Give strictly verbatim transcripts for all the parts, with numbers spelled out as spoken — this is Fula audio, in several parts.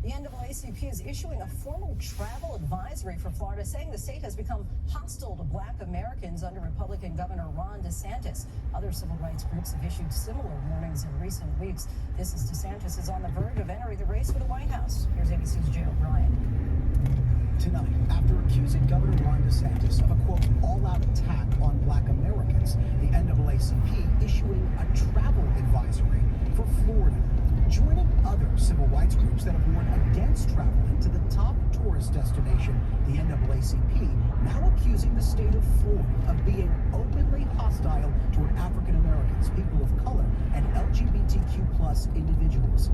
The N double A C P is issuing a formal travel advisory for Florida, saying the state has become hostile to black Americans under Republican Governor Ron DeSantis. Other civil rights groups have issued similar warnings in recent weeks. This is DeSantis is on the verge of entering the race for the White House. Here's A B C's Jay O'Brien. Tonight, after accusing Governor Ron DeSantis of a quote all-out attack on black Americans, the N double A C P issuing a travel advisory for Florida, joining other civil rights groups that have warned against traveling to the top tourist destination, the N double A C P, now accusing the state of Florida of being openly hostile toward African Americans, people of color, and L G B T Q plus individuals.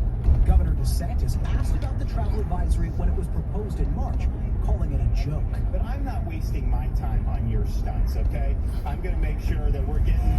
Governor DeSantis asked about the travel advisory when it was proposed in March, calling it a joke. But I'm not wasting my time on your stunts, okay? I'm going to make sure that we're getting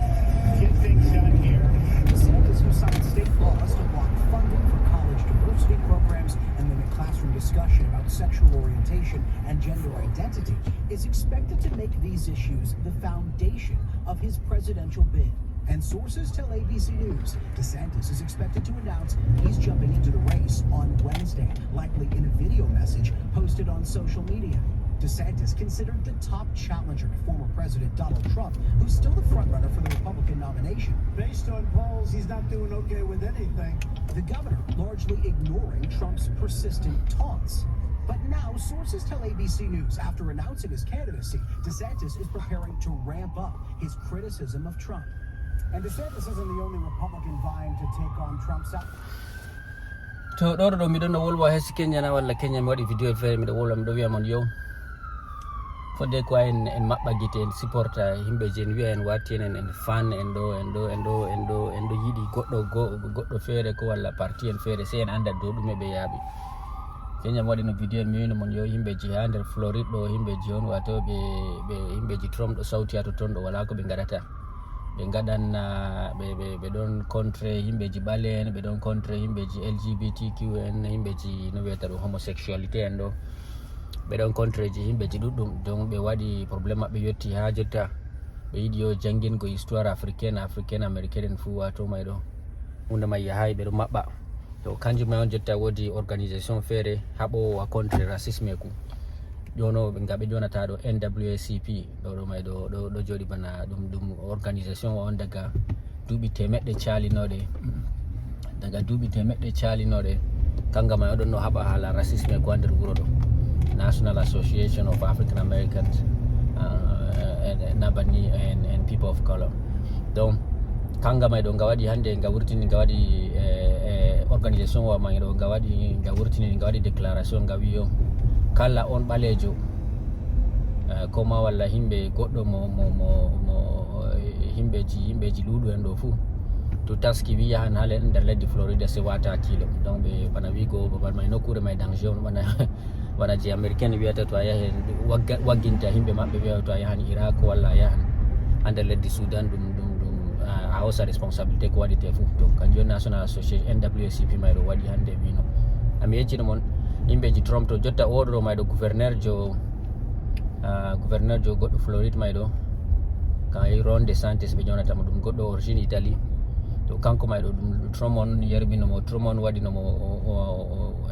get things done here. DeSantis, who signed state laws to block funding for college diversity programs and limit classroom discussion about sexual orientation and gender identity, is expected to make these issues the foundation of his presidential bid. And sources tell A B C News DeSantis is expected to announce he's jumping into the race on Wednesday, likely in a video message posted on social media. DeSantis, considered the top challenger to former President Donald Trump, who's still the frontrunner for the Republican nomination. Based on polls, he's not doing okay with anything. The governor largely ignoring Trump's persistent taunts. But now, sources tell A B C News after announcing his candidacy, DeSantis is preparing to ramp up his criticism of Trump. And DeSantis isn't the only Republican vying to take on Trump's out. To ɗo ɗo miɗo no wolwa hesi Kenya na walla Kenya mi waɗi video feere miɗo wolwa miɗo wiya mon yo fodde ko en en maɓɓa gite en supporta yimɓe je en wiya en watti en en fan en ɗo en ɗo en ɗo en ɗo en ɗo yiɗi goɗɗo goɗɗo feere ko walla parti en feere sey en anda dow ɗume ɓe yaaɓi. Kenya mi waɗino video mi wino mon yo yimɓeji ha nder Floride ɗo yimɓeji on wato ɓe ɓe yimɓeji Trump ɗo sawti ha totton ɗo wala ko ɓe gaɗata. Ɓe gaɗan ɓe ɓe ɓe ɗon contre yimɓeji ɓale en ɓe ɗon contre yimɓeji L G B T Q en yimɓeji no wiyata ɗum homosexualité en ɗo. Ɓe ɗon contreji yimɓeji ɗuɗɗum donc ɓe waɗi problème maɓɓe yetti ha jotta. Ɓe yiɗi yo janggingo histoire africaine africaine américaine en fuu wato may ɗo. Hunde may yahayi ɓe ɗo maɓɓa. To kanjum may on jotta wodi organisation feere haɓowo wa contre racisme ku. Jono nga ɓe jonata ɗo N W A C P ɗo ɗo may ɗo ɗo ɗo joɗi bana ɗum ɗum organisation wa on daga duuɓi temeɗɗe calinoɗe daga duuɓi temeɗɗe calinoɗe kanga may oɗon no haɓa hala racisme ko nder wuro ɗo. National Association of African Americans uh, and, and, and people of color. Donc kanga may ɗo nga waɗi hannde nga wurtini nga waɗi e, e organisation wa may ɗo nga waɗi nga wurtini nga waɗi déclaration nga wiyo kala on ɓaleejo e, koma walla himɓe goɗɗo mo mo mo mo e, himɓeji himɓeji luuɗu en ɗo fuu to taski wi yahan ha nder leddi Florida se wata kilo donc ɓe bana wigo babal may nokkure may danger on bana bana je américain wiyata to a yahi wagginta yimɓe maɓɓe wiya to a yahan iraq walla a yahan ha nder leddi sudan ɗum ɗum ɗum a hosa responsabilité ko waɗite fof to kanjum woni national association N W A C P mayɗo waɗi hannde wino ami yeccino mon yimɓeji Trump to jotta oɗo mayɗo gouverneur jo gouverneur jo goɗɗo Floride mayɗo kay Ron DeSantis ɓe jonatamo ɗum goɗɗo origine Italie to kanko mayɗo ɗum Trump on yerbinomo Trump on waɗinomo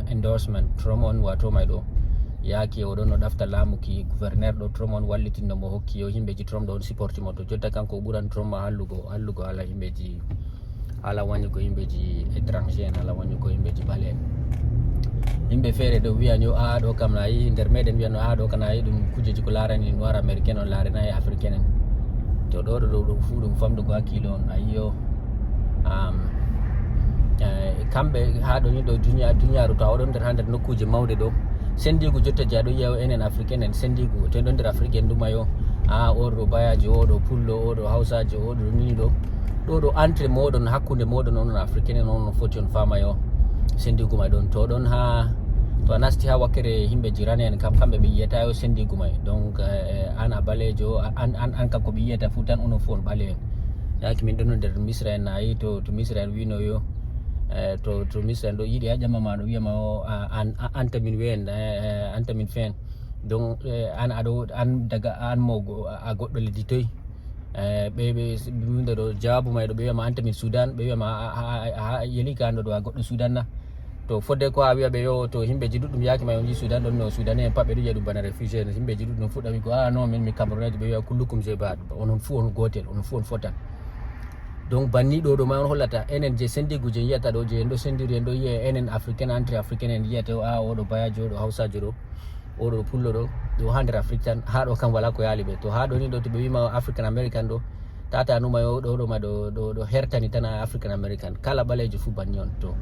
endorsement Trump on wato mayɗo yaaki oɗon no ɗafta laamuki gouverneur ɗo Trump on wallitinno mo hokki yo yimɓeji Trump ɗo on supporti mo to jotta kanko o ɓuran Trump ma hallugo hallugo hala yimɓeji hala wañugo yimɓeji étranger en hala wañugo yimɓeji ɓale en yimɓe feere ɗo wiyan yo a ɗo kam na yi nder meɗen wiyan no a ɗo kam na yi ɗum kujeji ko larani noir américain on laranayi africain en to ɗo ɗo ɗo fuu ɗum famɗugo hakkilo on ayiyo um, kamɓe ha ɗo ni ɗo duniya duniyaru to a oɗon nder ha nder nokkuje mawɗe ɗo sendigu jotta je aɗo yiya enen africain en sendigu to en ɗon nder afrique en ɗumayo a oɗo bayajo oɗo pullo oɗo hawsajo oɗo nini ɗo ɗo ɗo entrée moɗon hakkude moɗon onon africain en on foti on famayo sendigu ma ɗon to ɗon ha to a nasti ha wakkere yimɓe jirane en kam kamɓe ɓe yiyata yo sendigu may donc an a balejo an an an kam ko ɓe yiyata fuu tan onon fuu on ɓale'en yaki min ɗon nder misra en nayi to to misra en wino yo e to to misra en ɗo yiɗi ha ƴamma ma ɗo wiyama o an anta min weyen anta min fen donc an aɗo an daga an mo a goɗɗo leddi toy e ɓe ɓe ɗo jawabu may ɗo ɓe wiyama anta min sudan ɓe wiyama a yeli ka an ɗo ɗo a goɗɗo sudan na To fodde ko a wiya ɓe yo to himɓeji ɗuɗɗum yaaki ma on jii Sudan ɗon no Sudan en pat ɓe ɗo yiya ɗum bana réfugié no himɓeji ɗuɗɗum fuɗɗa wigo a non min mi Camerounais ɓe wiya kullukum je bad onon fuu on gotel onon fuu on fotan. Donc banni ɗo ɗo ma on hollata enen je sendigu je yiyata ɗo je en ɗo sendiri en ɗo yiya enen africain entre africain en yiyata a oɗo bayajo oɗo hawsajo ɗo oɗo pullo ɗo ɗo ha nder Afrique tan ha ɗo kam wala ko yali ɓe to ha ɗo ni ɗo to ɓe wima African American ɗo tata numa yo ɗo ɗo ma ɗo ɗo ɗo hertani tan a African American kala ɓalejo fu banni on to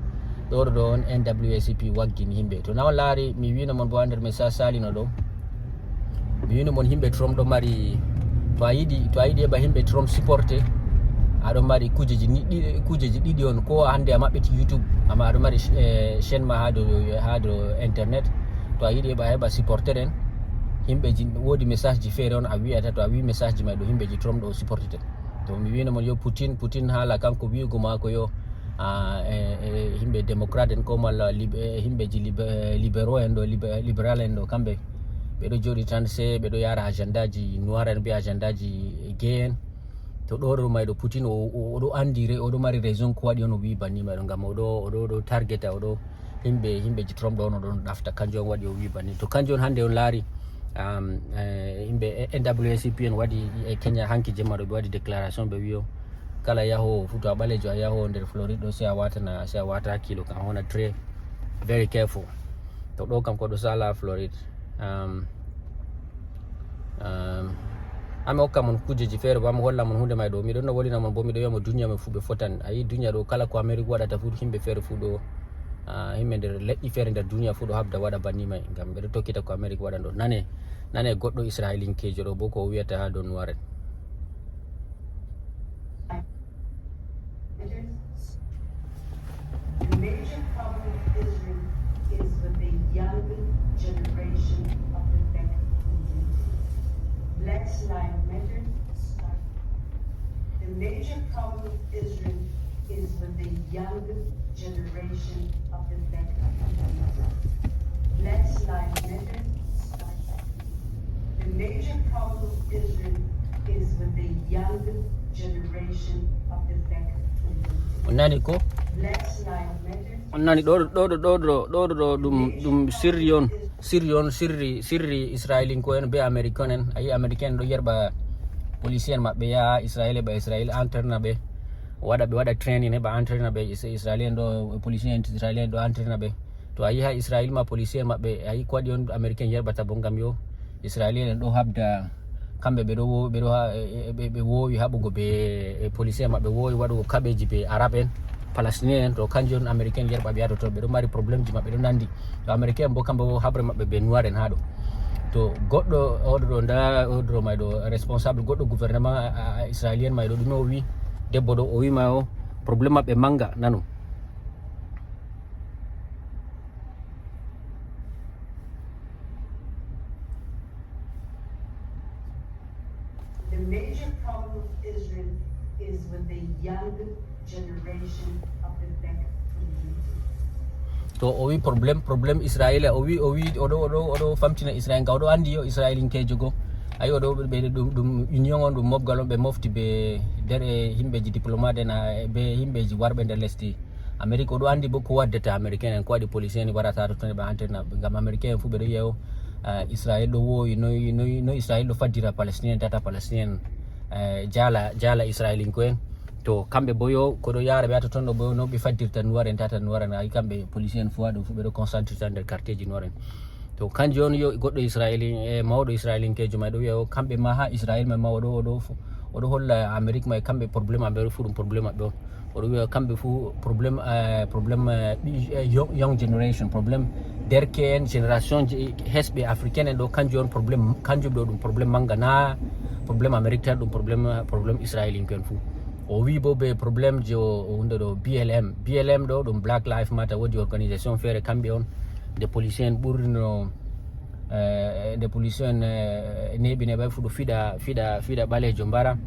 ɗo ɗo ɗo on N W A C P waggini himɓe to na on laari mi wino mon bo ha nder message salino ɗo mi wino mon himɓe Trump ɗo mari to a yiɗi to a yiɗi heɓa himɓe Trump supporté aɗo mari kujeji ni ɗi- kujeji ɗiɗi on ko hande a maɓɓiti YouTube amma aɗo mari eh, chaîne ma ha dow ha dow internet to a yiɗi heɓa heɓa supporter en himɓeji woodi message ji feere on a wiyata to a wi message ji may ɗo himɓeji Trump ɗo supportete to mi wino mon yo Putin Putin haala kanko wiigo maako yo a e e himɓe démocrate en ko malla lib- e himɓeji lib- e libéraux en ɗo lib- libéral en ɗo kamɓe ɓeɗo jooɗi tan se ɓeɗo yara agenda ji noir en be agenda ji gay en to ɗo ɗo mayɗo Putin o- o- oɗo andi re- oɗo mari raison ko waɗi on o wi banni mayɗo ngam oɗo oɗo oɗo targeta oɗo himɓe himɓeji Trump ɗo on oɗon ɗafta kanjum on waɗi o wi banni to kanjum on hande on laari um, eh, yimɓe N W A C P en waɗi e Kenya hanki jemma ɗo ɓe waɗi déclaration ɓe wiyo kala yahowo fu to a ɓalejo a yahowo nder Floride ɗo se a watana se a wata kilo kan hona très very careful to ɗo kam ko ɗo sala Floride um, um, ami hokka mon kujeji feere bo ami holla mon hunde may ɗo miɗon no wolina mon bo miɗo wiya mo duniya men fu ɓe fotan a yi duniya ɗo kala ko Amérique waɗata fu himɓe feere fu ɗo Ah, himɓe nder leƴƴi feere nder duniya fu ɗo habda waɗa banni may ngam ɓe ɗo tokkita ko Amérique waɗan ɗo nane nane goɗɗo israelinkejo ɗo bo ko o wiyata ha dow nuwaren The major problem of Israel is with the young generation of the black community. Black lives matter. The major problem of Israel is with the young generation of the black community. Black lives matter. The major problem of Israel is with the young generation of the black community. On nani ko? Black lives matter. On nani ɗo ɗo ɗo ɗo ɗo ɗo ɗo ɗum ɗum sirri on sirri on sirri sirri israelinko en be américain en ayi américain ɗo yerɓa policier maɓɓe yaha israel eɓa israel entraina ɓe waɗa ɓe waɗa training heɓa entraina ɓe israelien ɗo policier en israelien ɗo entraina ɓe to a yiha israel ma policier maɓɓe ayi ko waɗi on américain yerɓata bo ngam yo israelien en ɗo habda kamɓe ɓe ɗo wo- ɓe ɗo ha- e- e- ɓe ɓe wowi haɓugo be e policier maɓɓe wowi waɗugo kaɓeji be arab en palestinien en to kanjum on américain yerɓa ɓe yadoto ɓe ɗo mari problème ji maɓɓe ɗo nandi to américain en bo kamɓe wo haɓre maɓɓe be noir en haɗo to goɗɗo oɗo ɗo nda oɗo ɗo may ɗo responsable goɗɗo gouvernement a- a- israélien may ɗo ɗume o wi debbo ɗo o wi ma o problème maɓɓe manga nano The major problem of Israel is with the young generation of the black community. To o wi problème problème israél o wi o wi oɗo oɗo oɗo famtina israél ka oɗo andi yo israélinkejo go ayi oɗo ɓe ɗum ɗum union on ɗum mofgal on ɓe mofti be nder e himɓeji diplomate en a- be himɓeji warɓe nder lesdi amérique oɗo andi bo ko waddata américain en ko waɗi policier en warata to tone ɓe entraina ɓe ngam américain en fuu ɓe ɗo yiya o ah, israél ɗo wowi noy noy no israél ɗo faddira palestinien tata palestinien eh, jala jala israélinko en to kamɓe bo yo koɗo yara ɓe ata tonɗo bo no ɓe faddirta nuwaren tata nuwaren ayi kamɓe policier en fuu ha ɗum fuu ɓe ɗo concentrita nder quartier ji nuwaren to kanjum on yo goɗɗo israéli e mawɗo israélinkejo may ɗo wiya o kamɓe ma ha israél may ma oɗo oɗo oɗo holla amérique may kamɓe problème maɓɓe oɗo fuu ɗum problème maɓɓe on oɗo wiya kamɓe fuu problème eh, problème eh, ɓi- eh, young, young generation problème derke en génération je- hesɓe africaine en ɗo kanjum on problème kanjum ɗo ɗum problème manga na problème amérique tan ɗum problème problème israélinko en fuu o wi bo be problème je o o hunde ɗo blm blm ɗo ɗum black life matter woodi organisation feere kamɓe on nde policier en ɓurrino eh, nde policier en eh, neɓine ɓay fuɗo fiɗa fiɗa fiɗa ɓalejo mbara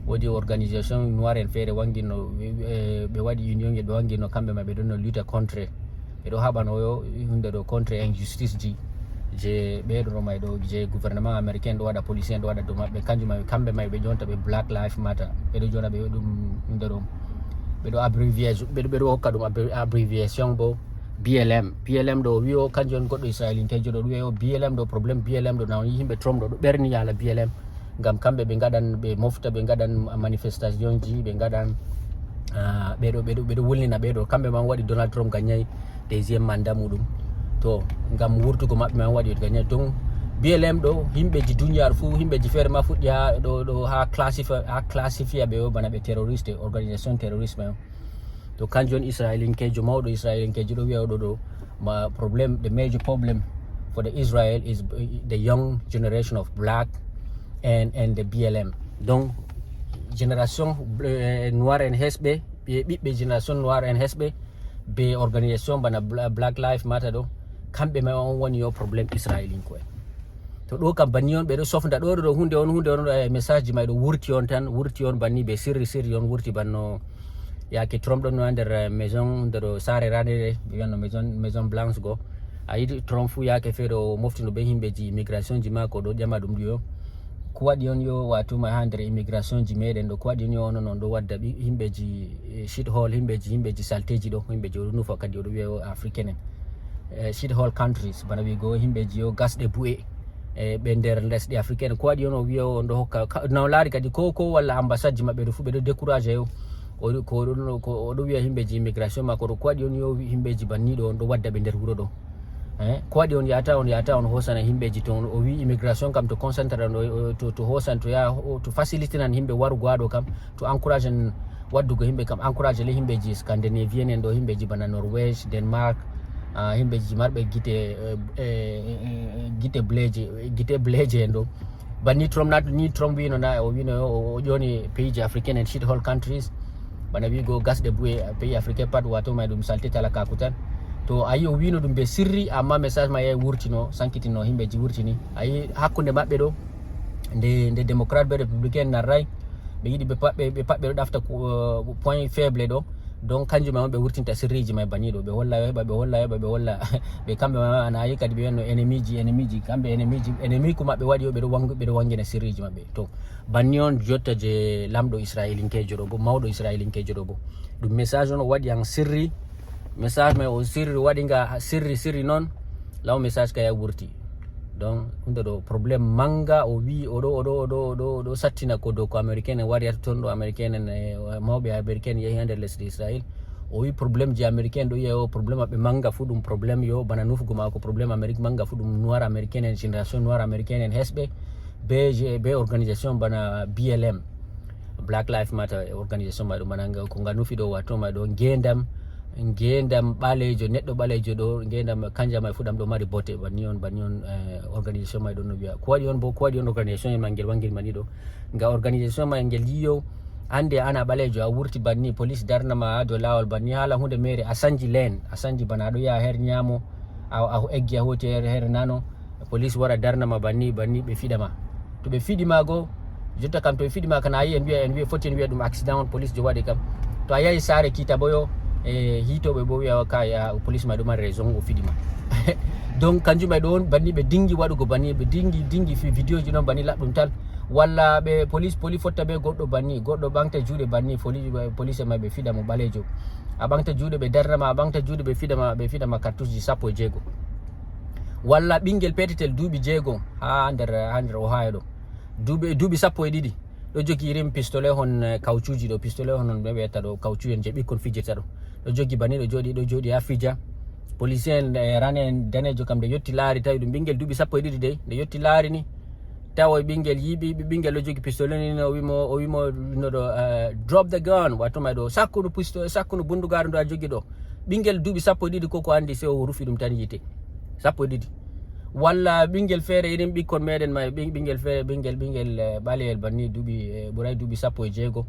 woodi organisation noir en feere wangino eh, ɓe waɗi union ɓe wangino kamɓe ma ɓe ɗonno lutte contre ɓe ɗo haɓano yo hunde ɗo contre injustice ji je ɓeɗono may ɗo je gouvernement américain ɗo waɗa policier ɗo waɗa dow maɓɓe kanjum may kamɓe may ɓe jonta ɓe black life matter ɓeɗo jona ɓe ɗum hunde ɗo ɓeɗo abbreviation ɓeɗo ɓeɗo hokka ɗum abbreviation bo B L M, B L M ɗo o wi o kanjum on goɗɗo Israelinkejo ɗo, ɗo wi o B L M ɗo, problème B L M ɗo, na on yi yimɓe Trump ɗo ɗo ɓerni haala B L M. Ngam kamɓe ɓe ngaɗan, ɓe mofta, ɓe ngaɗan manifestationji, ɓe ngaɗan, ah, ɓeɗo ɓeɗo ɓeɗo wulnina ɓeɗo, kamɓe man waɗi Donald Trump gagnay deuxième mandat muɗum. To, ngam wurtugo maɓɓe man waɗi gagnay. Donc B L M ɗo, yimɓeji duniyaaru fuu, yimɓeji feere ma fuɗɗi ha ɗo ɗo ha classify ha classify ɓe o bana ɓe terroriste, organisation terroriste man. To kanjum on Israelinkejo, mawɗo Israelinkejo ɗo wiya oɗo ɗo, ma problem, the major problem for the Israel is, uh, the young generation of black and and the B L M. Donc génération, euh, noir en hesɓe, ɓe ɓiɓɓe génération noir en hesɓe, be organisation bana Bla- Black Life Matter ɗo, kamɓe ma on woni yo problème Israelinko en. To ɗo kam banni on ɓe ɗo sofda ɗo ɗo hunde on, hunde on, eh, message ji may ɗo wurti on tan, wurti on banni be sirri sirri on wurti banno. Yake Trump ɗon no ha nder, eh, maison, nder saare ranere, ɓe wiyanno maison, maison blanche go. A yiɗi Trump fu yake feere o moftino be himɓeji immigration ji mako ɗo ƴama ɗum ɗiyo. Ko waɗi on yo watuma ha nder immigration ji meɗen ɗo, ko waɗi on yo onon on ɗo wadda ɓi- himɓeji, eh, shit hole, himɓeji, himɓeji salteji ɗo, himɓeji o nufa kadi oɗo wiya o africain en. Eh, shit hole countries, bana wigo himɓeji yo gasɗe bu'e, eh, ɓe nder lesɗe africaine. Ko waɗi on o wiya on ɗo hokka ka- na o laari kadi ko ko walla ambassade ji maɓɓe ɗo fu ɓe ɗo découragé o. O ɗo- ko ɗo- ko o ɗo wiya himɓeji immigration ma ko ɗo, ko waɗi on yo wi- himɓeji banniɗo on ɗo wadda ɓe nder wuro ɗo. Eh, ko waɗi on yata on yata on hosana himɓeji ton, o wi immigration kam to concentre on o- o- to, to hosan to ya o- to facilitinan himɓe warugo ha ɗo kam, to encourage en waddugo himɓe kam, encourage le himɓeji scandinavien en ɗo, himɓeji bana Norvège, Denmark, ah, himɓeji marɓe gite, eh, eh, eh, gite bleje, gite bleje en ɗo. Banni Trump na ni Trump wino na o wino o o ƴoni pays ji africain en shit hole countries. Bana wigo gasɗe bu'e pays africain pat wato may ɗum salte talakaku tan. To a yi o wino ɗum be sirri, amma message ma yahi wurtino, sankitino, himɓeji wurtini. A yi hakkunde maɓɓe ɗo, nde nde démocrate be républicain narray, ɓe yiɗi ɓe pat ɓe ɓe pat ɓe ɗo ɗafta ko- point faible ɗo. Donc kanjum man on ɓe wurtinta sirriji may bani ɗo, ɓe holla yo heɓa, ɓe holla yo heɓa, ɓe holla ɓe kamɓe man ana yi kadi ɓe wanno ennemi ji, ennemi ji kamɓe, ennemi ji, ennemi ko maɓɓe waɗi yo ɓe ɗo wangi- ɓe ɗo wangina sirriji maɓɓe. To banni on jotta je lamɗo israelinkejo ɗo bo, mawɗo israelinkejo ɗo bo, ɗum message on o waɗi an sirri. Message may o sirri waɗi nga sirri sirri non, law message ka ya wurti. Donc hunde ɗo problème manga, o wi oɗo oɗo oɗo oɗo oɗo sattina ko dow ko américain en wariyata toon ɗo, américain en, eh, mawɓe américain yehi ha nder lesdi israel. O wi problème ji américain ɗo yehi o problème maɓɓe manga fu ɗum problème yo bana nufugo mako, problème amérique manga fu ɗum noir américain en, génération noir américain en hesɓe be be organisation bana B L M, Black Life Matter organisation ma ɗum bana nga- ko nga nufi ɗo wato ma ɗo ngendam ngendam ɓalejo, neɗɗo ɓalejo ɗo ngendam kanja may fu ɗam ɗo mari bote. Banni on banni on, eh, organisation may ɗon no wiya ko waɗi on bo, ko waɗi on organisation en ma ngel wangel mani ɗo. Nga organisation ma ngel yiyo hande ana ɓalejo a wurti banni, police darnama ha dow lawol banni hala hunde mere a sanji len, a sanji bana aɗo yaha her ñamo, a a eggi a hoti her her nano, police wara darnama banni banni ɓe fiɗama. To ɓe fiɗi ma go, jotta kam to ɓe fiɗi ma kana ayi en wiya en wiya foti en wiya ɗum accident on police jo waɗi kam. To a yahi saare kiita boyo, e hiitoɓe bo wiya ka ya police ma ɗum mari raison o fiɗi ma. Donc kanjum e ɗon banni ɓe dingi waɗugo banni, ɓe dingi dingi fi vidéo ji ɗon banni laɓɗum tan. Walla ɓe police police fotta be goɗɗo banni, goɗɗo ɓangta juuɗe banni, police police e may ɓe fiɗa mo ɓalejo. A ɓangta juuɗe ɓe darnama, a ɓangta juuɗe ɓe fiɗama ɓe fiɗama cartouche ji sappo e jeego. Walla ɓingel petetel duuɓi jeego ha nder ha nder Ohio ɗo, duuɓi duuɓi sappo e ɗiɗi, ɗo jogi irin pistolet hon, eh, kawcuji ɗo, pistolet hon on ɓe wiyata ɗo kawcu en je ɓikkon fijirta ɗo. Ɗo jogi banni ɗo jooɗi ɗo jooɗi ha fija. Policier en, eh, rane en danejo kam nde yotti laari tawi ɗum ɓingel duuɓi sappo e ɗiɗi dey, nde yotti laari ni tawa ɓingel yiiɓi ɓingel ɗo jogi pistolet ni, no wimo o wimo no ɗo, eh, drop the gun, wato may ɗo sakkunu pistolet, sakkunu bundugaru ndu a jogi ɗo. Ɓingel duuɓi sappo e ɗiɗi ko ko andi se o rufi ɗum tan yiite. Sappo e ɗiɗi. Walla ɓingel feere irin ɓikkon meɗen may ɓing- ɓingel feere ɓingel ɓingel, eh, ɓaleyel banni duuɓi, eh, ɓuray duuɓi sappo e jeego.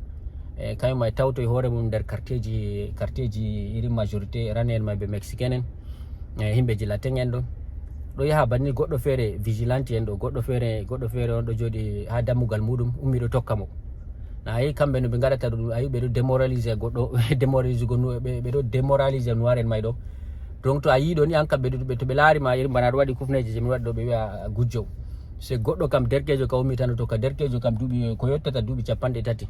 E kañum may tawto e hoore mum nder quartier ji quartier ji irin majorité raneyel may ɓe mexicain en, e himɓe ji latin en ɗon. Ɗo yaha banni goɗɗo feere vigilante en ɗo, goɗɗo feere goɗɗo feere on ɗo jooɗi ha dammugal muɗum ummi ɗo tokka mo. Na ayi kamɓe no ɓe ngaɗata ɗum, ayi ɓe ɗo démoralisé goɗɗo démoralisé go nu- ɓe ɓe ɗo démoralisé noir en may ɗo. Donc to a yii ɗo ni an kam ɓe ɗo- ɓe- to ɓe laari ma irin bana aɗa waɗi kufneeje je mi waɗi ɗo ɓe wiya gujjo. Se goɗɗo kam derkejo ka ummi tan o tokka derkejo kam duuɓi ko yottata duuɓi capanɗe tati.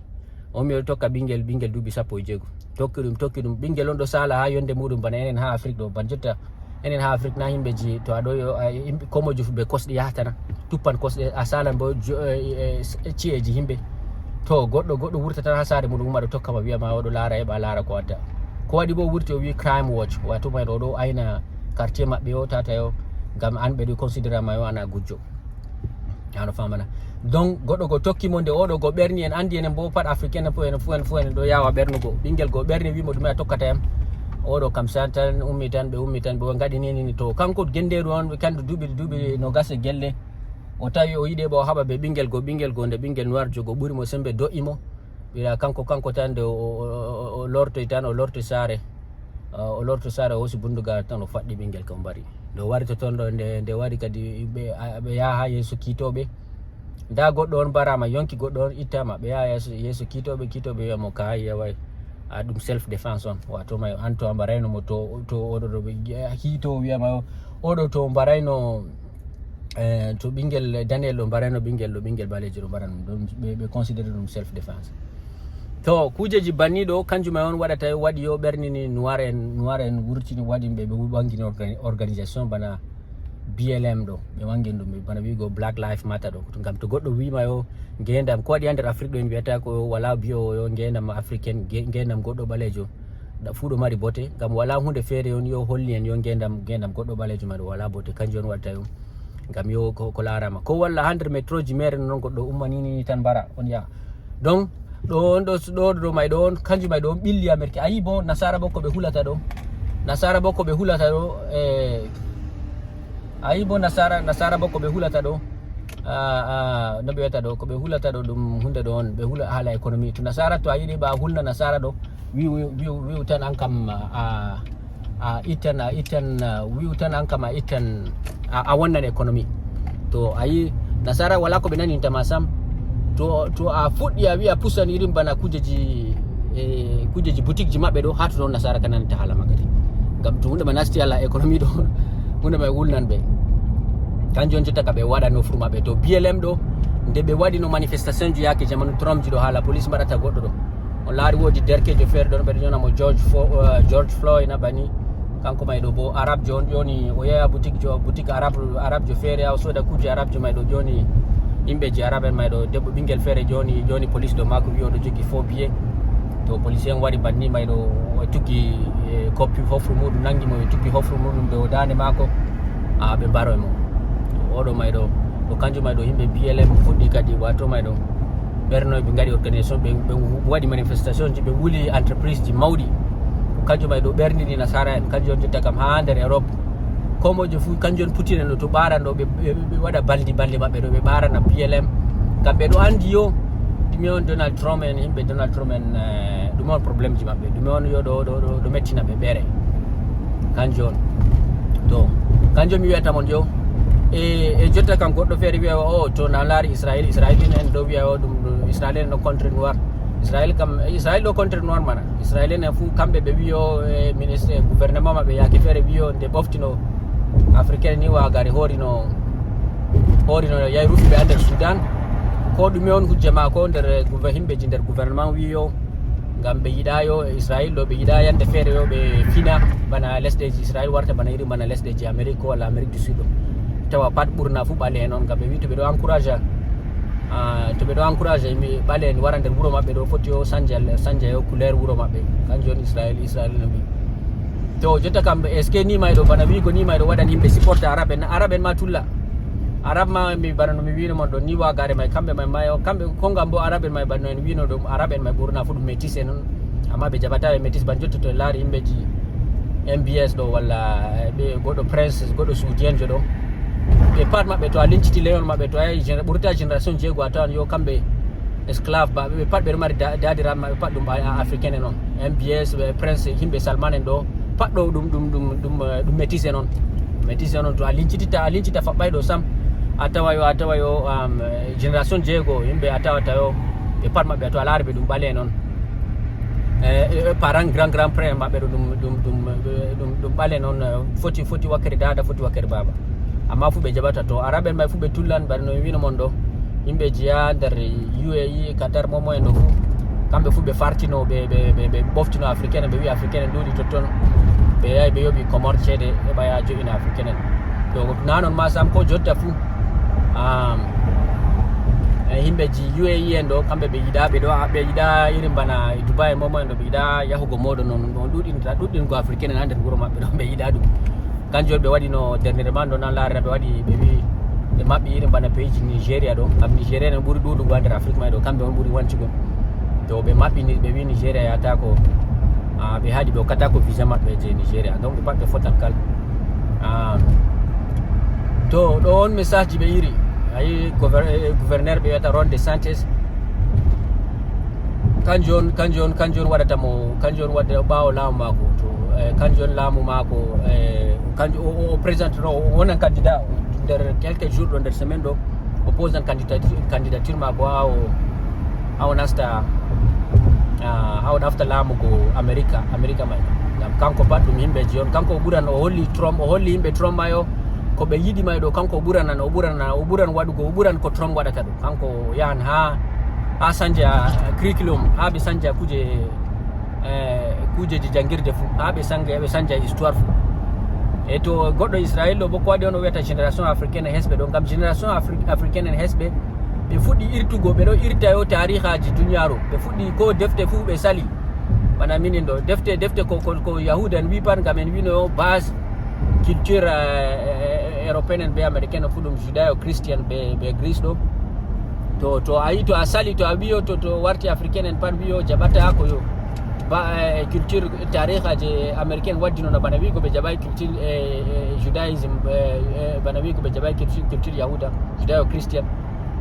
O ummi o tokka ɓinngel, ɓinngel duuɓi sappo e jeego. Tokki ɗum, tokki ɗum. Ɓinngel on ɗo saala haa yonde muuɗum bana enen haa Afrik ɗo. Bana jotta enen haa Afrik na himɓe ji to a ɗo yo, a, yimɓe, ko mojo fu be kosɗe yahata na. Tuppan kosɗe, a salan bo jo-, e, e, e, ci'eji himɓe. To goɗɗo, goɗɗo wurtata haa saare muuɗum umma ɗo tokka ma wi'a ma o ɗo laara, heɓa laara ko watta. Ko waɗi bo wurti o wi Crime Watch, wato may ɗo ɗo ayna quartier maɓɓe o tata yo, ngam an ɓe ɗo considérer ma yo an a gujjo. Ano famana. Donc goɗɗo go tokki mo nde oɗo go ɓerni en andi enen bo pat africain en fof en fof en fof en ɗo yawa ɓernugo. Ɓinngel go ɓerni wimo ɗume a tokkata yam. Oɗo kam sa tan ummi tan ɓe ummi tan ɓe ngaɗi ni ni to kanko genderu on kandu duuɓi duuɓi no gasa gelle. O tawi o yiɗe ɓa o haɓa be ɓinngel go, ɓinngel go nde ɓinngel noir jogo ɓuri mo sembe do'i mo. Ɓira kanko, kanko tan nde o, o, o, o lortoy tan, o lortoy saare. Ah, o lortoy saare, o hoosi bundugal tan, o faɗɗi ɓinngel kam mbari. Nde o wari to ton ɗo, nde, nde wari kadi ɓe, a, ɓe yaha haa yeeso kiitooɓe. Nda goɗɗo on mbarama, yonki goɗɗo on ittama, ɓe yaha yeeso, yeeso kiitooɓe, kiitooɓe wi'a mo ka yeway. A ɗum self defense on, wato may an to a mbarayno mo to, to oɗo ɗo ɓe hiito wi'a ma oɗo to mbarayno. Eh, to ɓinngel daneyel ɗo mbarayno ɓinngel ɗo ɓinngel ɓaleejo ɗo mbaran ɗum ɗon ɓe, ɓe considéré ɗum self defense. To kuujeji banni ɗo kanjum en on waɗata waɗi yo ɓernini noir en, noir en wurtini waɗi ɓe ɓe wangini orga-, organisation bana B L M ɗo ɓe wangini ɗum bana wiigo Black Life Matter ɗo ngam to goɗɗo wiima yo ngendam ko waɗi ha nder Afrique ɗo en wiyata ko wala biyo yo ngendam africaine ge-, ngendam goɗɗo ɓaleejo. Da fuu ɗo mari bote ngam wala hunde feere on yo holli en yo ngendam ngendam goɗɗo ɓaleejo ma ɗo wala bote kanjum on waɗata yo ngam yo ko, ko larama ko walla ha nder métro ji mere non goɗɗo ummanini tan mbara on yaha. Donc ɗo on ɗo ɗo ɗo may ɗo on kanjum may ɗo on ɓilli amerique ayi bo nasara bo ko ɓe hulata ɗo nasara bo ko ɓe hulata ɗo e ayi bo nasara nasara bo ko ɓe hulata ɗo. Ah, ah, no ɓe wiyata ɗo ko ɓe hulata ɗo ɗum hunde ɗo on ɓe hula haala économie to nasara to a yiɗi ɓa hulna nasara ɗo wi'u wi'u wi'u tan an kam a a ittan a ittan wi'u tan an kam a ittan a wonnan économie. To a yi nasara wala ko ɓe naninta ma sam to to a fuɗɗi a wi'a pusan irin bana kujeji e kujeji boutique ji maɓɓe ɗo ha to ɗon nasara ka nanata hala magari ngam to hunde ma nasti ala économie ɗo hunde ma wulnan ɓe. Kanjum on jotta ka ɓe waɗa nofru maɓɓe to B L M ɗo nde ɓe waɗino manifestation ji yake jamanu Trump ji ɗo hala police mbaɗata goɗɗo ɗo. On laari woodi derkejo feere ɗon ɓeɗo ƴona mo George Fo- eh, George Floyd na bani kanko may ɗo bo arab jo on ƴoni o yeha boutique jo boutique arab arab jo feere ha o soda kuje arab jo may ɗo ƴoni yimɓe ji arab en may ɗo debbo ɓinngel feere ƴoni ƴoni police ɗo maako wi oɗo jogi faux billet. To police en wari banni may ɗo o tuggi eh, koppi hofru muɗum nangi mo ɓe tuggi hofru muɗum dow dande maako a ɓe mbaroy mo. To oɗo may ɗo to kanjum may ɗo yimɓe B L M fuɗɗi kadi wato may ɗo ɓernoy ɓe ngaɗi organisation ɓe ɓe waɗi manifestation ji ɓe wuli entreprise ji mawɗi. Kanjum ay ɗo ɓerndini nasara en kanjum on jotta kam ha nder Europe. Komojo fu kanjum on putinen ɗo to ɓaran ɗo ɓe ɓe- ɓe waɗa baldi baldi maɓɓe ɗo ɓe ɓarana P L M. Ngam ɓe ɗo andi yo ɗume on Donald Trump en yimɓe Donald Trump en eh, ɗume on problème ji maɓɓe ɗume on yo ɗo ɗo ɗo ɗo mettina ɓe ɓere. Kanjum on to kanjum mi wiyata mon yo e e jotta kam goɗɗo feere wiya o to na laari Israël Israël en ɗo wiya o ɗum ɗum Israël en no contre noir. Israël kam Israël ɗo contre noir mana Israël en fuu kamɓe ɓe wiyo e ministre gouvernement maɓɓe yaake feere wiyo nde ɓoftino africain ni wagare horino horino yahi rufi ɓe ha nder Sudan. Ko ɗume on hujja ma ko nder gouver- himɓeji nder gouvernement wiyo ngam ɓe yiɗa yo Israël ɗo ɓe yiɗa yande feere yo ɓe fina bana lesɗeji Israël warta bana irin bana lesɗeji Amérique ko walla Amérique du Sud ɗo. Tawa pat ɓurna fu ɓale en on ngam ɓe wi to ɓe ɗo encourage a to ɓe ɗo encourage yimɓe ɓale en wara nder wuro maɓɓe ɗo foti o sanja sanja yo couleur wuro maɓɓe. Kanjum on Israël Israël no mbi to jotta kam est ce que ni mayɗo bana wigo ni mayɗo waɗan yimɓe supporte arab en arab en ma tulla. Arab ma mi bana no mi wino mon ɗo ni wagare may kamɓe may mayo kamɓe ko ngam bo arab en may bana no en wino ɗum arab en may ɓurna fu ɗum métis en on. Amma ɓe jaɓata ɓe métis ban jotta to en laari yimɓeji M B S ɗo walla ɓe goɗɗo prince goɗɗo suudienjo ɗo. Ɓe pat maɓɓe to a linciti leyon maɓɓe to a yahi ɓurta génération jeego a tawan yo kamɓe esclave ba ɓe pat ɓeɗo mari dadiraɓe maɓɓe pat ɗum africain en on. M B S prince yimɓe salman en ɗo pat ɗo ɗum ɗum ɗum ɗum ɗum métis en on. Métis en on to a lincititta a lincita faɓɓay ɗo sam a tawa yo a tawa yo génération jeego yimɓe a tawa tayo ɓe pat maɓɓe to a laari ɓe ɗum ɓale en on. E parent grand grand prince maɓɓe ɗo ɗum ɗum ɗum ɗum ɗum ɓale en on. Foti foti wakkere dada foti wakkere baba. Amma fu ɓe jaɓata to arabe en may fu ɓe tullan mbaɗa no mi wino mon ɗo. Yimɓe jeya nder U A E Qatar momo en ɗo fu. Kamɓe fuu ɓe fartino, ɓe ɓe ɓe ɓe ɓoftino africain en, ɓe wi africain en ɗuuɗi totton. Ɓe yahi ɓe yoɓi Comores ceede, heɓa ya joɗɗina africain en. To na non ma sam ko jotta fuu, um, e yimɓe ji U A E en ɗo, kamɓe ɓe yiɗa, ɓe ɗo ɓe yiɗa irin bana e Dubai momo en ɗo, ɓe yiɗa yahugo moɗo non, non ɗuɗɗinta ɗuɗɗingo africain en ha nder wuro maɓɓe ɗo, ɓe yiɗa ɗum. Kanjum on ɓe waɗi no dernièrement ɗo nan larira, ɓe waɗi, ɓe wi ɓe maɓɓi irin bana pays ji Nigeria ɗo, kam Nigeria en ɓuri ɗuɗugo ha nder Afrique may ɗo, kamɓe on ɓuri wancugo. To ɓe maɓɓi ni, ɓe wi Nigeria yatako, ah, ɓe haɗi ɓe hokkatako visa maɓɓe je Nigeria, donc ɓe pat ɓe fotan kal. Ah, to ɗo on message ji ɓe iri, ayi gouver-, eh, gouverneur ɓe wiyata Ron DeSantis, kanjum on, kanjum on, kanjum on waɗata mo, kanjum on waɗata ɓaawo laamu maako. To, eh, kanjum on laamu maako, eh, kanjum o, o, o présente ɗo, o wonan candidat nder quelques jours ɗo, nder semaine ɗo, o posan candidature, candidature maako ha o, ha o nasta, ah, ha o nafta laamugo America, America may. Ngam kanko pat ɗum yimɓe ji on, kanko o ɓuran, o holli Trump, o holli yimɓe Trump mayo, ko ɓe yiɗi may ɗo, kanko o ɓuranan, o ɓuranan, o ɓuran waɗugo, o ɓuran ko Trump waɗata ɗo. Kanko o yahan ha, ha sanja curriculum, ha ɓe sanja kuje, eh, kujeji jangirde fuu, ha ɓe sanja, ɓe sanja histoire fuu. E to goɗɗo Israël ɗo bo ko waɗi on o wiyata génération africaine hesɓe ɗo, ngam génération Afri-, africaine en hesɓe, ɓe fuɗɗi irtugo, ɓe ɗo irta yo tarihaji duniyaaru, ɓe fuɗɗi ko defte fuu ɓe sali. Bana minin ɗo, defte, defte ko, ko, ko Yahuda en wi pat, ngam en wino yo base culture, eh, eh, européenne en be américaine en fu ɗum judéo-chrétienne be, be Greece ɗo. To, to a yi, to a sali, to a wiyo, to, to warti africaine en pat wiyo jaɓata ko yo ba, eh, culture tariha je américaine waddino no bana wigo ɓe jaɓai culture, eh, eh, judaïsme, eh, eh, bana wigo ɓe jaɓai culture, culture Yahuda, judéo-chrétienne.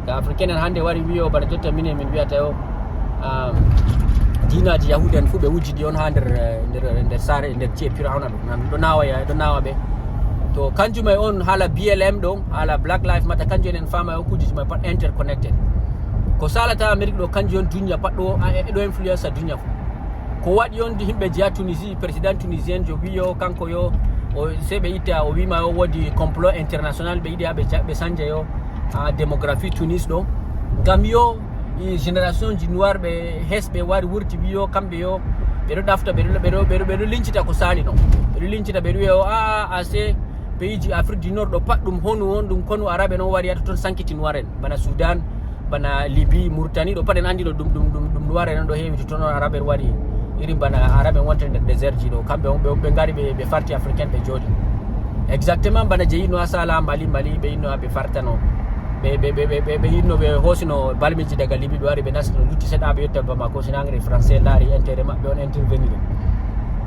Ga africaine en hande wari wiyo bana jotta minen min wiyata yo, um, diinaji Yahuda en fu ɓe wuji ɗi on ha nder, eh, nder, nder saare, nder ci'e Firauna ɗo. Nan ɗo nawa ya, ɗo nawa ɓe. To kanjum e on hala B L M ɗo, hala Black Lives Matter, kanjum en fama yo kujeji mai pat interconnected. Ko salata Amérique ɗo, kanjum on dunya pat ɗo, a, e ɗo influence dunya fu. Ko waɗi on yimɓe jeya Tunisie, président tunisien jo wiyo kanko yo, o, se ɓe itta, o wima yo wodi complot international, ɓe yiɗi ha ɓe ja-, ɓe sanja yo, a, démographie Tunis ɗo. Ngam yo, i, génération ji noir ɓe hesɓe wari wurti wiyo kamɓe yo, ɓe ɗo ɗafta, ɓe ɗo, ɓe ɗo, ɓe ɗo, ɓe ɗo lincita ko sali no. Ɓe ɗo lincita, ɓe ɗo wiya, o, a, a, a, se pays ji Afrique du Nord ɗo pat ɗum honu on, ɗum konu arabe non wari ha totton sankiti noir en. Bana Sudan, bana Libye, Mauritanie ɗo pat en andi ɗo ɗum, ɗum, ɗum, ɗum noir en ɗo heewi totton on arabe wari. Irin bana arabe wonte nder désert ji ɗo, kamɓe on ɓe, ɓe ngari ɓe, ɓe farti africaine ɓe jooɗi. Exactement bana je yinno ha Sala, Mali, Mali, ɓe yinno ha ɓe fartano. Ɓe, ɓe, ɓe, ɓe, ɓe, ɓe yinno ɓe hoosino balmiji daga Libye, ɓe wari ɓe nastino lutti seɗɗa ɓe yetta Bamako, sinangre français laari intérêt maɓɓe on intervenir.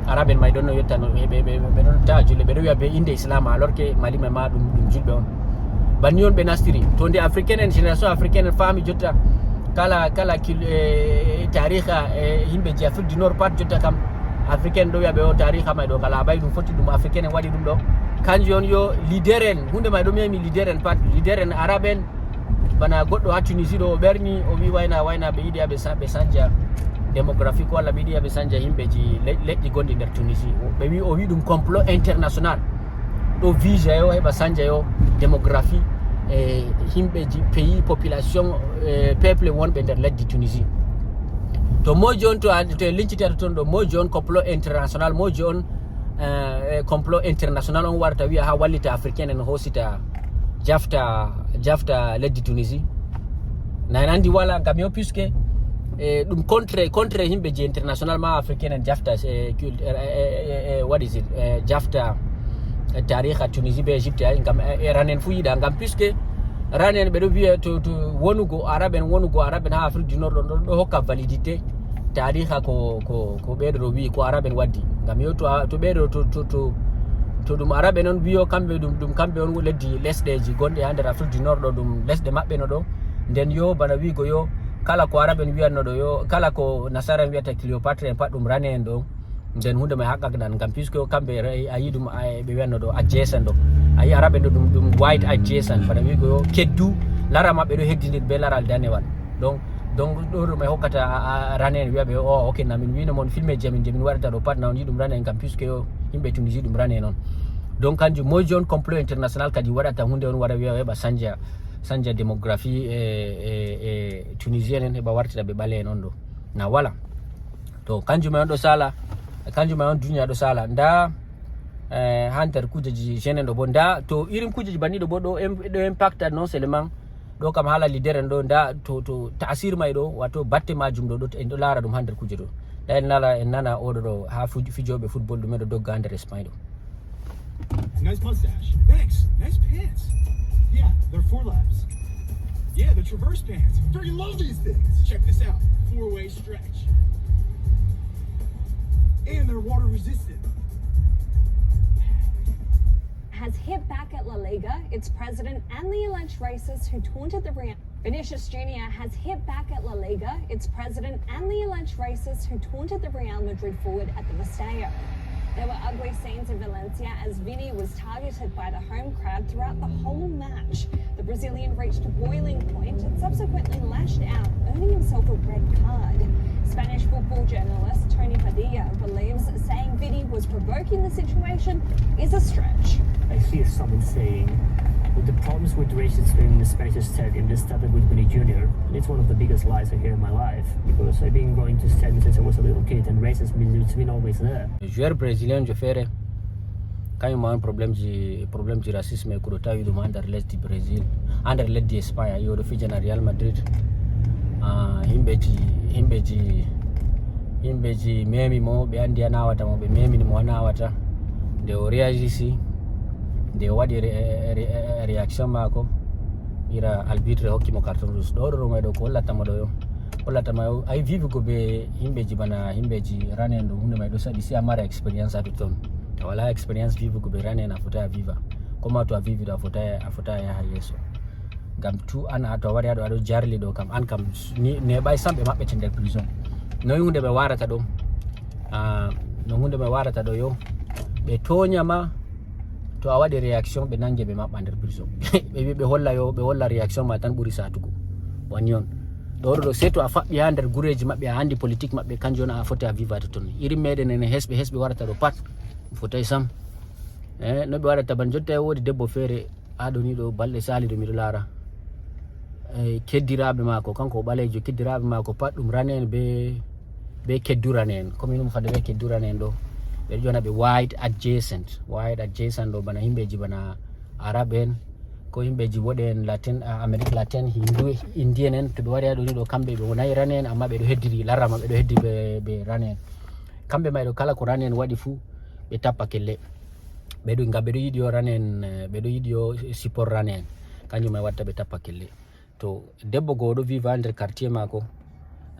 Arabe en may ɗon no yetta no, ɓe, ɓe, ɓe, ɓe ɗon ta'a julɓe, ɓe ɗo wi'a be inde Islam, alors que Mali may ma ɗum, ɗum julɓe on. Banni on ɓe nastiri. To nde africaine en, génération africaine en faami jotta, kala, kala kil-, eh, tariha, eh, yimɓe je Afrique du Nord pat jotta kam, africaine ɗo wi'a ɓe o tariha may ɗo kala abayi ɗum foti ɗum africaine en waɗi ɗum ɗo. Kanjum on yo leader en, hunde may ɗo memi leader en pat, leader en arabe en, bana goɗɗo ha Tunisie ɗo o ɓerni, o wi wayna, wayna ɓe yiɗi ha ɓe sa-, ɓe sanja démographique walla ɓe yiɗi ha ɓe sanja yimɓe ji le-, leƴƴi gonɗi nder Tunisie. O, ɓe wi, o wi ɗum complot international. Ɗo visa yo heɓa sanja yo démographie, eh, yimɓe ji pays, population, eh, peuple wonɓe nder leddi Tunisie. To mojo on, to a, to en lincitata toon ɗo, mojo on complot international, mojo on, eh, eh, complot international on warta wi'a ha wallita africaine en hoosita jafta, jafta leddi Tunisie. Na en andi wala ngam yo puisque, eh, ɗum contre, contre yimɓe je international ma africaine en jafta, eh, cult-, eh, eh, eh, eh, what is it? Eh, jafta, eh, tariha Tunisie be Egypte ay ngam, eh, eh, ranen fu yiɗa ngam puisque ranen ɓe ɗo wi'a to, to wonugo arabe en, wonugo arabe en ha Afrique du Nord ɗon ɗo, ɗo hokka validité tariha ko, ko, ko ɓeɗo ɗo wi'i ko arabe en waddi. Ngam yo to a, to ɓeɗo to, to, to, to ɗum arabe non wi'o kamɓe ɗum, ɗum kamɓe on leddi lesɗeji gonɗe ha nder Afrique du Nord ɗo ɗum lesɗe maɓɓe no ɗo. Nden yo bana wi'go yo kala ko arabe en wi'anno ɗo yo, kala ko nasara en wi'ata Cléopâtre en pat ɗum rane en ɗo. Nden hunde may haqqakdan ngam puisque kamɓe re-, a yi ɗum a, ɓe wi'anno ɗo adjacent ɗo. A yi arabe ɗo ɗum, ɗum white adjacent. Bana wi'go yo keddu lara maɓɓe ɗo heddidir be laral danewal. Donc, donc ɗo ɗum e hokkata a, a, ranen wi'a ɓe, "Oh, ok, na min wino mon filme je min, je min waɗata ɗo pat na on yi ɗum ranen kam, puisque yo yimɓe Tunisie ɗum ranen on." Donc, kanjum moy jon complot international kadi waɗata hunde on waɗa wi'a heɓa sanja, sanja démographie e, e, e Tunisien en heɓa wartira ɓe ɓale en on ɗo. Na wala. To kanjum en ɗo sala, kanjum en on duniya ɗo sala. Nda eh, ha nder kujeji genen ɗo bo nda to irin kujeji banni ɗo bo ɗo im- ɗo impacta non seulement ɗo kam hala leader en ɗo nda to to tasir may ɗo wato batte majum ɗo ɗo en ɗo lara ɗum ha nder kuje ɗo. Nda en nala en nana oɗo ɗo ha fuj- fijoɓe football ɗum en ɗo dogga ha nder Espagne ɗo. Nice mustache. Thanks. Nice pants. Yeah, they're four laps. Yeah, the traverse pants. Freaking love these things. Check this out. Four-way stretch. And they're water resistant. Has hit back at La Liga, its president and the alleged racist who taunted the Real. Vinicius Junior has hit back at La Liga, its president and the alleged racist who taunted the Real Madrid forward at the Mestalla. There were ugly scenes in Valencia as Vini was targeted by the home crowd throughout the whole match. The Brazilian reached boiling point and subsequently lashed out, earning himself a red card. Spanish football journalist Tony Padilla believes saying Vini was provoking the situation is a stretch. I hear someone saying, with the problems with racism in the Spanish stadium, this started with Vini Junior. And it's one of the biggest lies I hear in my life. Because I've been going to stadiums since I was a little kid, and racism is it's been always there. Joueur brésilien jo feere kañum ma on problème ji problème ji racisme e kuɗo tawi ɗum ha nder lesdi Brésil, ha nder leddi Espagne. A yi oɗo fijana Real Madrid. Ah, himɓeji himɓeji himɓeji memi mo, ɓe andi a nawata mo, ɓe memini mo a nawata. Nde o réagisi, nde o waɗi ré- ré- réaction mako, ira arbitre hokki mo carton rouge. Ɗo ɗo ɗo may ɗo ko hollata mo ɗo yo hollata ma yo ay vive ko be himɓeji bana himɓeji ranen ɗo hunde may ɗo saɗi si a mara expérience ha totton. To a wala expérience vive ko be ranen a fota a viva, comme to a vivi ɗo a fota a fota a yaha yeeso. Ngam tu an a to a wari haɗo aɗo jarli ɗo kam an kam neɓay sam ɓe maɓɓete nder prison. Noy hunde ɓe warata ɗo? Ah, no hunde ɓe warata ɗo yo ɓe toñama. To a waɗi réaction ɓe nange ɓe maɓɓa nder prison. Ɓe wi ɓe holla yo ɓe holla réaction ma tan ɓuri satugo. Wani on ɗo ɗo se to a faɓɓi ha nder gureji maɓɓe a andi politique maɓɓe kanjum on a foti a viva totton. Irin meɗen ene hesɓe hesɓe warata ɗo pat fotay sam. E no ɓe waɗata ban jotta e wodi debbo feere ha ɗo ni ɗo balɗe sali ɗo miɗo lara. E keddiraɓe mako kanko o ɓalejo keddiraɓe mako pat ɗum ranen be be keddurane en, commune mum fadde ɓe keddurane en ɗo. Ɓeɗo ƴona ɓe wide adjacent wide adjacent ɗo bana himɓeji bana arab en, ko himɓeji woɗe en latin amérique latin hindu indien en to ɓe wari ha ɗo ni ɗo kamɓe ɓe wonayi rane en amma ɓeɗo heddiri larama ɓeɗo heddi ɓe rane en. Kamɓe mayɗo kala ko rane en waɗi fuu ɓe tappa kelle. Ɓeɗo ngam ɓeɗo yiɗi yo rane en ɓeɗo yiɗi yo support rane en. Kanjum may watta ɓe tappa kelle. To debbo goo ɗo viva nder quartier mako.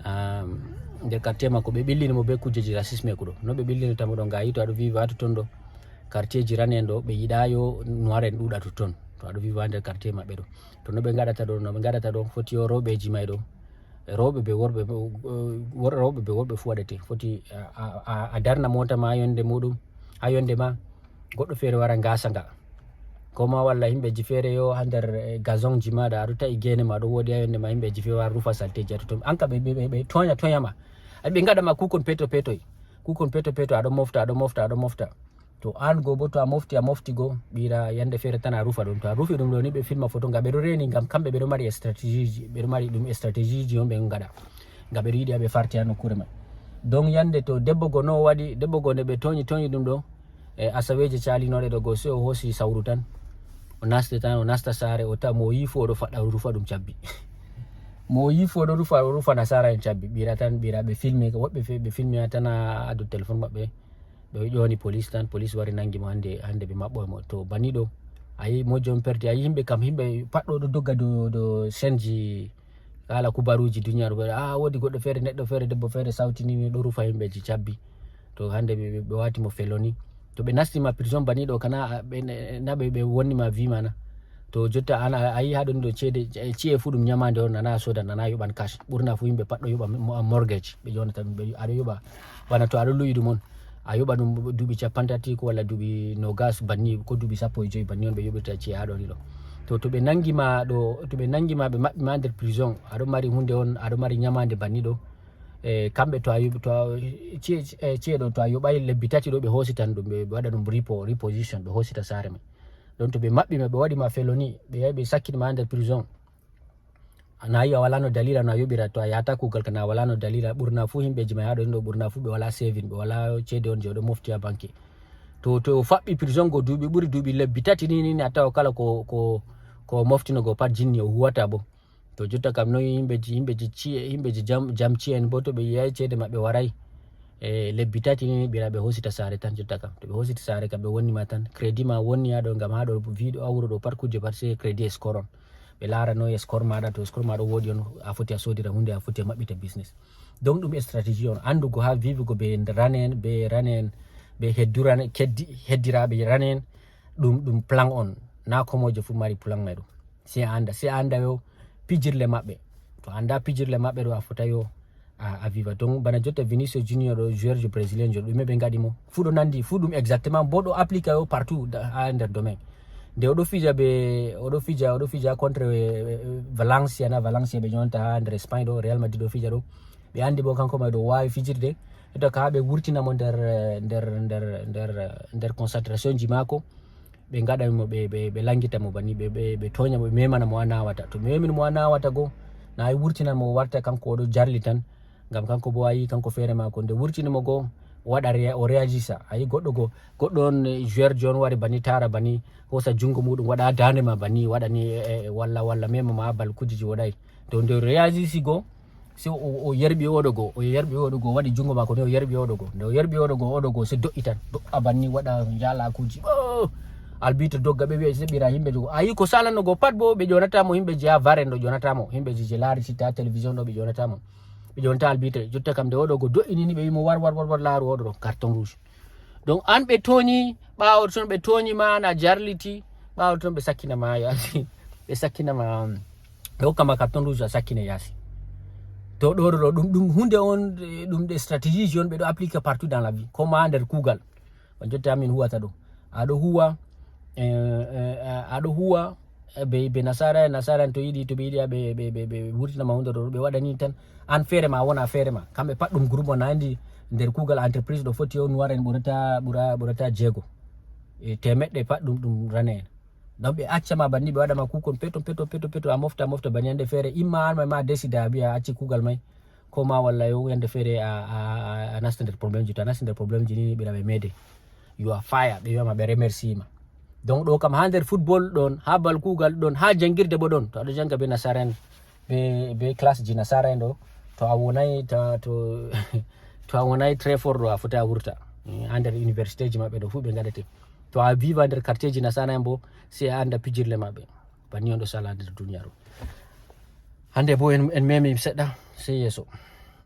Um, nder quartier mako ɓe ɓillini mo be kujeji racisme kuɗo no ɓe ɓillinata mo ɗo nga yito aɗo viva to ton ɗo. Quartier ji ranen ɗo ɓe yiɗa yo noir en ɗuɗa to ton. To aɗo viva nder quartier maɓɓe ɗo to no ɓe gaɗata ɗo no ɓe gaɗata ɗo foti yo rewɓeji may ɗo. Rewɓe be worɓe worɓe rewɓe be worɓe fu waɗete foti a darna mota ma yonde muɗum ha yonde ma. Goɗɗo feere wara gasa nga ko ma walla himɓeji feere yo ha nder gazon ji maɗa aɗo ta'i gene ma ɗo woɗi ha yonde ma himɓeji feere wara rufa salteji ha totton an ka ɓe toña toña ma. Ɓe gaɗa ma kukon peto petoy kukon peto peto aɗo mofta aɗo mofta aɗo mofta. To an go bo to a mofti a mofti go ɓira yande feere tan a rufa ɗum to a rufi ɗum ɗo ni ɓe filma photo nga ɓeɗo reni ngam kamɓe ɓeɗo mari stratégie ji ɓeɗo mari ɗum stratégie ji on ɓe gaɗa. Ngam ɓeɗo yiɗi aɓe farti ha nokkure mai. Donc yande to debbo go no waɗi debbo go nde ɓe toñi toñi ɗum ɗo. E asaweje calinoɗe ɗo go se o hoosi sawru tan. O nasti tan o nasta saare o tawa mo o yi fu oɗo faɗɗa o rufa ɗum cabbi. Mo o yi fu oɗo rufa o rufa nasara en cabbi ɓira tan ɓira ɓe filmi woɓɓe fe- ɓe filmi ha tan ha dow téléphone maɓɓe. Ɓe ƴoni police tan police wari nangi mo hande hande ɓe maɓɓoy mo to bani ɗo. A yi mojo on perdi a yi yimɓe kam yimɓe paɗɗo ɗo dogga dow dow chaine ji. Kala kubaruji duniyaru ɓe a wodi goɗɗo feere neɗɗo feere debbo feere sawtinini ɗo rufa yimɓeji cabbi. To hande ɓe ɓe wati mo feloni to ɓe nasti ma prison bani ɗo kana ɓe na ɓe ɓe wonni ma vima na. To jotta an a yi ha ɗon ɗo ceede ci'e fu ɗum ñamande on nana soda nana yoɓan cash ɓurna fu yimɓe pat ɗo yoɓa mortgage ɓe ƴonata ɗum ɓe aɗa yoɓa. Bana to aɗa luyi ɗum on a yoɓa ɗum duuɓi capantati ko walla duuɓi nogas banni ko duuɓi sappo e joyi banni on ɓe yoɓirta ci'e ha ɗoni ɗo. To to ɓe nangi ma ɗo to ɓe nangi ma ɓe maɓɓi ma nder prison aɗo mari hunde on aɗo mari ñamande banni ɗo. E kamɓe to a yoɓi to ci'e ci'e ɗo to a yoɓay lebbi tati ɗo ɓe hositan ɗum ɓe waɗa ɗum repo reposition ɓe hosita saare mai. Ɗon to ɓe maɓɓi ma ɓe waɗi ma feloni ɓe yahi ɓe sakkini ma ha nder prison. Na yi a walano dalila na yoɓira to a yata kugal kana walano dalila ɓurna fu himɓeji mai haɗo ɗo ɓurna fu ɓe wala saving ɓe wala cede on je ɗo mofti ha banque. To to o faɓɓi prison go duuɓi ɓuri duuɓi lebbi tati ni ni a tawa kala ko ko ko moftino go pat jinni o huwata bo. To jotta kam noyi himɓeji himɓeji ci'e himɓeji jam jam ci'e en bo to ɓe yiyai cede maɓɓe warai. E lebbi tati ni ɓira ɓe hosita sare tan jotta kam to ɓe hosita sare kam ɓe wonni ma tan crédit ma wonni ha ɗo ngam ha ɗo viɗo awro ɗo pat kuje pat se crédit e score on. Ɓe lara noyi e score maɗa to score maɗa woɗi on a foti a sodira hunde a foti a maɓɓita business. Donc ɗum stratégie on andugo ha vivugo be rane en be rane en be heddurane keddi heddiraɓe rane en ɗum ɗum plan on na komojo fu mari plan mai ɗum. Si a anda si a anda yo pijirle maɓɓe to anda pijirle maɓɓe ɗo a fota yo a, a viva donc bana jotta Vinicius Junior ɗo joueur jo brésilien jo ɗume ɓe gaɗi mo fu ɗo nandi fu ɗum exactement bo ɗo applique yo partout ha nder domaine. Nde oɗo fija be oɗo fija oɗo fija contre valencia na valencia ɓe jonta ha nder espagne ɗo real madrid ɗo fija ɗo. Ɓe andi bo kanko mai ɗo wawi fijirde etoka ha ɓe wurtina mo nder nder nder nder nder concentration ji mako. Ɓe gaɗa mo ɓe ɓe ɓe langita mo bani ɓe ɓe ɓe toña mo ɓe memana mo a nawata to ɓe memini mo a nawata go na ay wurtina mo warta kanko oɗo jarli tan. Ngam kanko bo ayi kanko feere mako nde wurtini mo go waɗa rea- o reagisa ayi goɗɗo go goɗɗo on eh, joueur ji on wari bani tara bani hosa jungo muɗum waɗa ha dande ma bani waɗa ni eh, eh, walla walla mema ma bal kujiji woɗay. To nde reagisi go se o o yerɓi oɗo go o yerɓi oɗo go waɗi jungo mako ni o yerɓi oɗo go nde o yerɓi oɗo go oɗo go se do'i tan do'a banni waɗa jalakuji. Oh! Albitre dogga ɓe wiya se ɓira yimɓe jogo ayi ko salanno go pat bo ɓe ƴonata mo yimɓe jeya varen ɗo ƴonata mo yimɓe je larititta télévision ɗo ɓe ƴonata mo. Ɓe ƴonata albitre jotta kam nde oɗo go do'inini ɓe wimo war war war war laaru oɗo ɗo carton rouge. Donc an ɓe toñi ɓawo ton ɓe toñi ma na jarliti ɓawo ton ɓe sakkina ma yasi ɓe sakkina ma ɓe hokka ma carton rouge a sakkina yasi. To ɗo ɗo ɗum ɗum hunde on ɗum ɗe stratégie on ɓe ɗo applique partout dans la vie comme ha nder kugal. On jotta min huwata ɗo aɗo huwa aɗo huwa be be nasara en nasara en to yiɗi to ɓe yiɗi ɓe ɓe ɓe ɓe wurtina ma hunde ɗo ɓe waɗani tan. An feere ma wona feere ma kamɓe pat ɗum groupe on andi nder kugal entreprise ɗo foti on wara en ɓurata ɓura ɓurata jeego. E temeɗɗe pat ɗum ɗum rane en. Donc ɓe acca ma banni ɓe waɗa ma kukon peto peto peto peto a mofta a mofta banni hande feere imma an ma ma décida a wiya a acci kugal mai. Ko ma walla yo yande feere a a a nasta nder problème ji to a nasta nder problème ji ni ɓira ɓe mede. Yo a faya ɓe wiyama ɓe remercie ma. Donc ɗo kam ha nder football ɗon ha bal kugal ɗon ha jangirde bo ɗon to aɗo janga be nasara en be be classe ji nasara en ɗo to a wonai ta to to a wonai très fort ɗo a foti a wurta. Ha nder université ji maɓɓe ɗo fu ɓe gaɗete to a viva nder quartier ji nasara en bo. Si a anda pijirle maɓɓe banni on ɗo sala nder duniyaru. Hande bo en en memi seɗɗa sey yeeso.